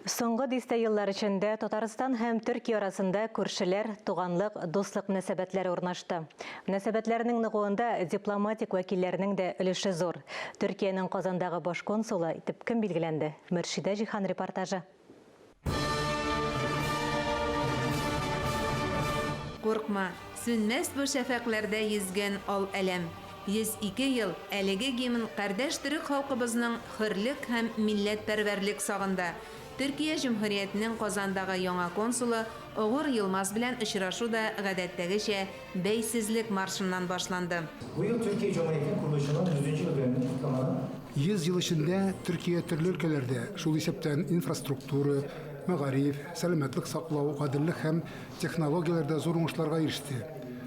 Соңгы дистә еллар эчендә Татарстан һәм Төркия арасында күршеләр, туганлык, дуслык мөнәсәбәтләре урнашты. Мөнәсәбәтләрнең ныгуында дипломатик вәкилләрнең дә өлеше зур. Төркиянең Казандагы баш консулы итеп кем билгеләнде? Мөршидә Җиһан репортажы. Куркма, сүнмәс бу шәфәкъләрдә йөзгән ал әләм. 102 ел әлеге гимн кардәш төрек халкыбызның хөрлек һәм милләтпәрвәрлек сагында. Төркия Җөмһүриятенең Казандагы яңа консулы Огур Йылмаз белән очрашу да гадәттәгечә Бәйсезлек маршыннан башланды. Бу ел Төркия Җөмһүриятенең корылышының йөзенче елдөнөмен котламаны. 100 ел эчендә Төркия төрле өлкәләрдә, шул исәптән инфраструктура, мәгариф, сәламәтлек саклау, гаделлек һәм технологияләрдә зур уңышларга иреште,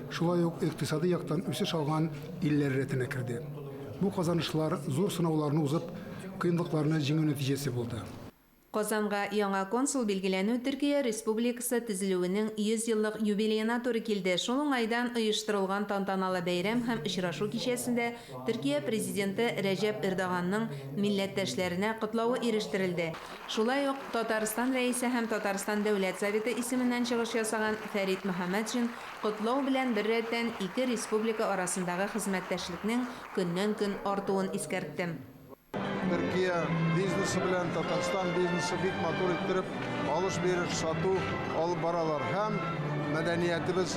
шулай ук икътисадый яктан үсеш алган илләр рәтенә керде. Бу казанышлар зур сынауларны узып, кыенлыкларны җиңү нәтиҗәсе булды. Казанга яңа консул билгеләнү Төркия Республикасы төзелүенең 100 еллык юбилеена туры килде. Шул уңайдан оештырылган тантаналы бәйрәм һәм очрашу кичәсендә Төркия Президенты Рәҗәп Эрдоганның милләттәшләренә котлавы ирештерелде. Шулай ук Татарстан Рәисе һәм Татарстан Дәүләт Советы исеменнән чыгыш ясаган Фәрит Мөхәммәтшин котлау белән беррәттән ике республика арасындагы хезмәттәшлекнең көннән-көн артуын искәртте. Төркия бизнесы белән Татарстан бизнесы бик матур иттереп алыш-биреш, сату алып баралар һәм мәдәниятебез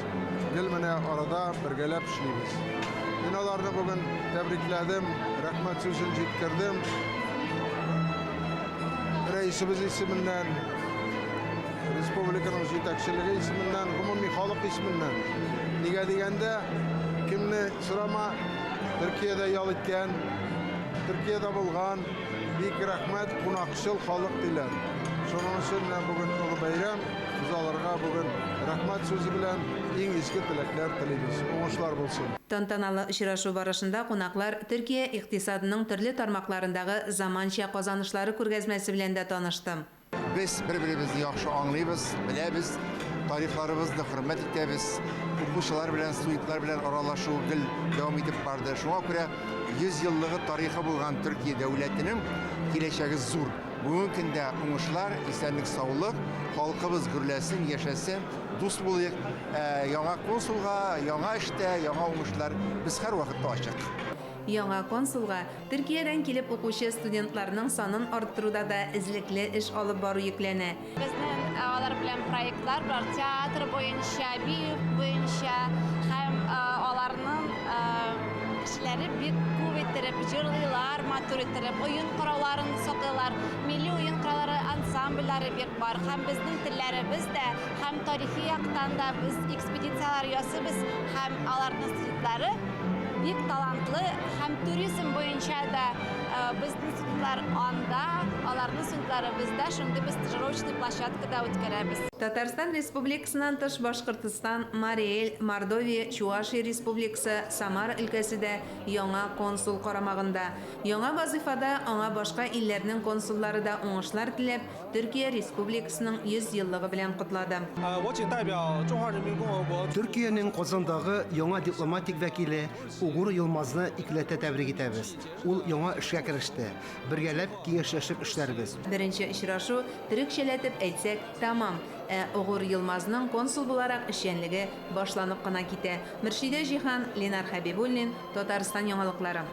гел менә арада бергәләп эшлибез. Мин аларны бүген тәбрикләдем, рәхмәт сүзен җиткердем. Рәисебез исеменнән, республиканың җитәкчелеге исеменнән, гомуми халык исеменнән. Нигә дигәндә, кемне сорама, Төркиядә ял иткән, Төркиядә булган, бик рәхмәт, кунакчыл халык диләр. Шуның өчен менә бүген олы бәйрәм, без аларга бүген рәхмәт сүзе белән иң изге теләкләр телибез. Уңышлар булсын! Тантаналы очрашу барышында кунаклар Төркия икътисадының төрле тармакларындагы заманча казанышлары күргәзмәсе белән дә танышты. Без бер-беребезне яхшы аңлыйбыз, беләбез, тарихларыбызны хөрмәт итәбез. Укучылар белән, студентлар белән аралашу гел дәвам итеп барды. Шуңа күрә 100 еллыгы тарихы булган Төркия дәүләтенең киләчәге зур. Бүгенге көндә уңышлар, исәнлек-саулык, халкыбыз гөрләсен, яшәсен, дус булыйк. Ә яңа консулга, яңа эштә, яңа уңышлар. Без һәрвакытта ачык. Яңа консулга Төркиядән килеп укучы студентларның санын арттыруда да эзлекле эш алып бару йөкләнә. Безнең алар белән проектлар бар, театр буенча, бию буенча һәм аларның кешеләре бик күп иттереп җырлыйлар, матур иттереп, уен коралларын саталар. Милли уен кораллары ансамбльләре бик бар һәм безнең телләребез дә һәм тарихи яктан да без экспедицияләр ясыйбыз һәм аларның студентлары бик талантлы һәм туризм буенча да безнең студентлар анда, аларның студентлары бездә, шундый без стажировочный площадка да үткәрәбез. Татарстан Республикасыннан тыш Башкортстан, Мари Эл, Мордовия, Чуашия Республикасы, Самара өлкәсе дә яңа консул карамагында. Яңа вазыйфада аңа башка илләрнең консуллары да уңышлар теләп, Төркия Республикасының 100 еллыгы белән котлады. Төркиянең Казандагы яңа дипломатик вәкиле Угур Йылмазны икеләтә тәбрик итәбез. Ул яңа эшкә кереште. Бергәләп киңәшләшеп эшләрбез. Беренче очрашу, төрекчәләтеп әйтсәк, тәмам. Ә Угур Йылмазның консул буларак эшчәнлеге башланып кына китә. Мөршидә Җиһан, Ленар Хәбибуллин, Татарстан яңалыклары.